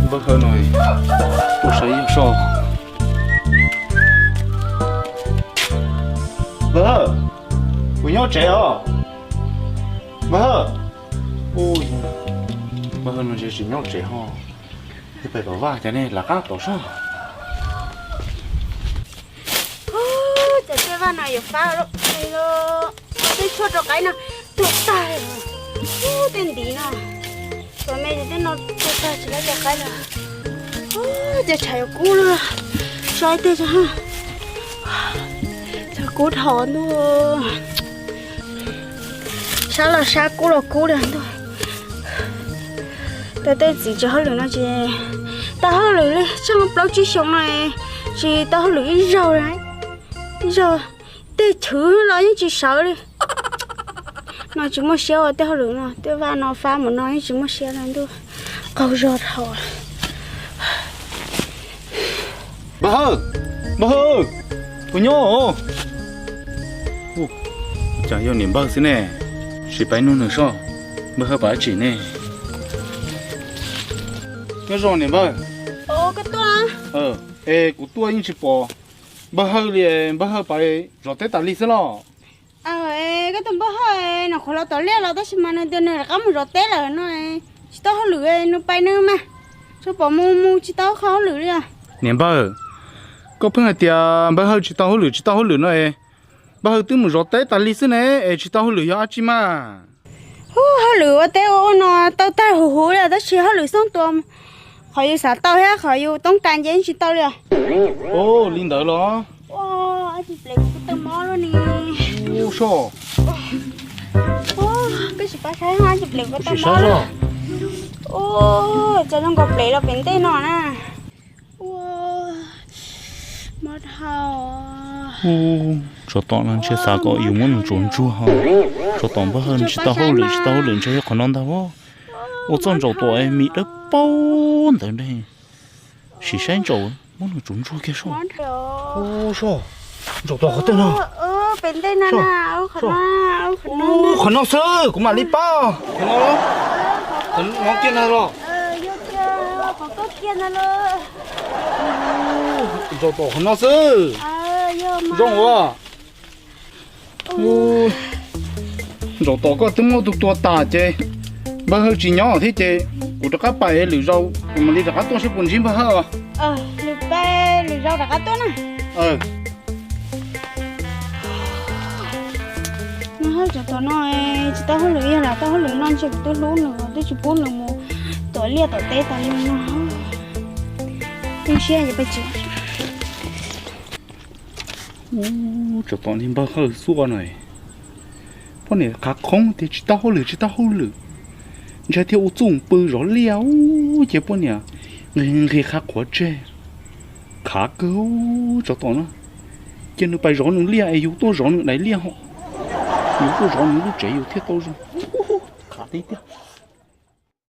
Npawg Hawj no, tus saib yog soj. Npawg Hawj, kuv nyob tsev os. Npawg Hawj, npawg Hawj no ntshe tsis nyob tsev ho. Yog pem tom vaj cas nej lawv qab tom soj. Ub, cas tej vaj no yuav fab lawm, tej tshuaj rau qaib no tuag tag li. Ub, tej ntiv no, cov me ces tej no tuag tag tsis lab cov qaib lawm. Ub, cas tshav yuav kub lawm, so ib teg tso. Tshav kub dhau ntuj, sab los sab kub los kub li ntuj. Tej txiv tsis tau hauj lwm no ces tau hauj lwm li, tsheej plaub tsib xyoos no tsis tau hauj lwm ib zaug li. Ib zaug tej chwv los yeej tsis sawv li. No tsis muaj siab ua tej hauj lwm no, tej vaj no fab mus no yeej tsis muaj siab li ntuj, qaug zog dhau. Npawg Hawj, npawg Hawj, kuv nyob os. Cas yog niam npawg xwb ne, sim pais nug nws soj, npawg Hawj pais dab tsi ne? Nyob zoo niam npawg. Es kuv tuaj yeej tsis pom npawg Hawj li, npawg Hawj pais zov teb tas li xwb los? Koj tus npawg Hawj, nws qhuav los tom liaj los tab sis mas nws tias nws rov qab mus zov teb lawm no, tsis tau hauj lwm, nws pais nws mas, tsuas pom mus mus tsis tau qhov hauj lwm li os. Niam npawg, koj pheej hais tias npawg Hawj tsis tau hauj lwm tsis tau hauj lwm no es, npawg Hawj twb mus zov teb tas li xwb ne, es tsis tau hauj lwm yog dab tsi mas? Ub, hauj lwm ua teb ua no tau tag huv huv li tab sis hauj lwm xoob tua, qhov yus xav tau thiab qhov yus toob kas ces yeej tsis tau li os. Li ntawd los? Ua, tsis plam kuv tau mob lawm ni. Ub, soj. Koj sim pab saib, tsis plam kuv tau mob lawm. Ub, cas zoo nkaus plam los pem ntej no na. Ua, mob dhau. Ub, tsov tom no ntshe xav kom yus muab nws tsuav ntsuag ho. Tsov tom npawg Hawj tsis tau hauj lwm tsis tau hauj lwm ntshe yog qhov no ntag. Ua txoj ntsaum tom mis dawb paug ntawd ne. Sim saib ntsaum, muab nws tsuav ntsuag kiag soj. Ub, soj, ntsaum tom qhov twg no? Qhov no xwb kuv mam li pab. Qhov no kiag na los? Ntsaum tom qhov no xwb. Zoo ua. Ntsaum tom koj twb muab tus tua tas ces npawg Hawj tsis nyob thiab ces kuv rov qab pais lwm zaus kuv mam li rov qab tuaj seb puas ntsib npawg Hawj. Lwm zaus rov qab tuaj na. Npawg Hawj tsov tom no tsis tau hauj lwm, yog lam tau hauj lwm no ntshe kuv twb hlub nws twb tsis pub nws mus tom liaj tom teb tas li no. Tej siab ces pab tsis. Ub, tsov tom niag npawg Hawj xuaj no, poj niam qhav qhoob tias tsis tau hauj lwm tsis tau hauj lwm, ntshai thiaj ua txuj pw zov liaj ub ces poj niam nqhis nqhis qhav qhuav tseg. Khav kawg tsov tom no, cia nws pais zov nws liaj es yus tuaj zov nws daim liaj ho, yus tuaj zov nws lub tsev yus thiaj tau zoo. Khav tiag tiag.